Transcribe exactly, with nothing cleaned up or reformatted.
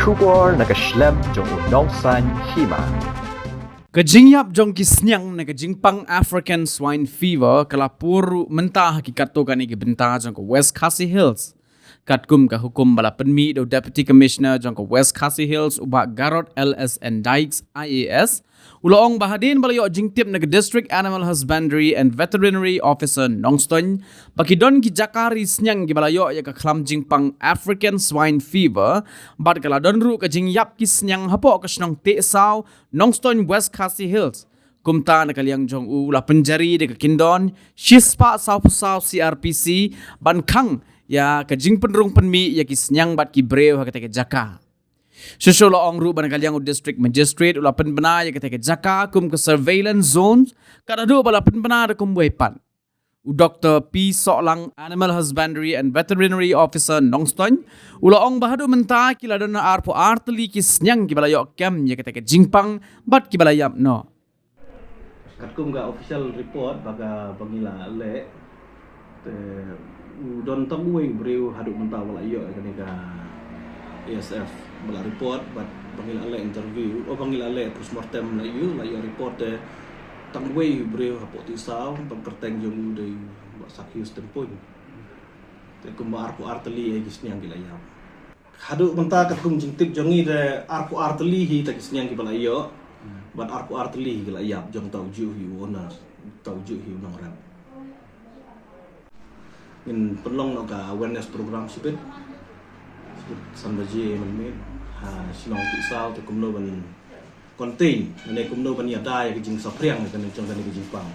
Khubor na ka shlem jong u Nongsaiñ Hima. Ka jingïap jong ki sniang na ka jingpang African Swine Fever ka la pur mynta ha ki katto katne ki bynta jong ka West Khasi Hills. Katkum ka hukum ba la pynmih da u Deputy Commissioner jong ka West Khasi Hills, u Bah Garod L S N Dykes, I A S, u la ong ba hadien ba la ïoh jingtip na ka District Animal Husbandry and Veterinary Officer Nongstoiñ ba ki don ki jaka ri sniang kiba la ïoh ïa ka khlam jingpang African Swine Fever, bad ka la don ruh ka jingïap ki sniang hapoh ka shnong Tehsaw, Nongstoiñ, West Khasi Hills. Kumta na ka liang jong u la pynjari da ka kyndon shispah sawphew saw C R P C ban khang ïa ka jingpynrung pynmih ïa ki sniang bad ki briew ha katei ka jaka. Shuh shuh la ong ruh ba na ka liang u District Magistrate u la pynbna ïa katei ka jaka kum ka surveillance zone, kat haduh ba la pynbna da kumwei pat. U Doktor P Sohlang, Animal Husbandry and Veterinary Officer Nongstoiñ, u la ong ba haduh mynta ki la don arphew ar tylli ki sniang kiba la ïoh kem ïa katei ka jingpang bad kiba la ïap noh. Katkum ka official report ba ka, ba ngi la leh, te u don tang uwei u briew haduh mynta ba la ïoh ïa kane ka A S F ba la report, bad ba ngi la leh interview, o ba ngi la leh postmortem, la ïoh, la ïoh report te tang uwei u briew hapoh Tehsaw, tang kyrteng jong u dei Bah Sakius Tympuiñ. Te kumba arphew ar tylli ïa ki sniang ki la ïap. Haduh mynta katkum jingtip jong ngi te arphew ar tylli hi ta ki sniang kiba la ïoh, bad arphew ar tylli hi ki la ïap jong uta ujuh hi u owner, uta ujuh hi u nongrep. Ngin pynlong noh ka awareness program shibit, shibit san baje mynmiet ha shnong Tehsaw te kumno ban contain, lane kumno ban ïada ïa ka jingsaphriang ïa kane jong kane ka jingpang.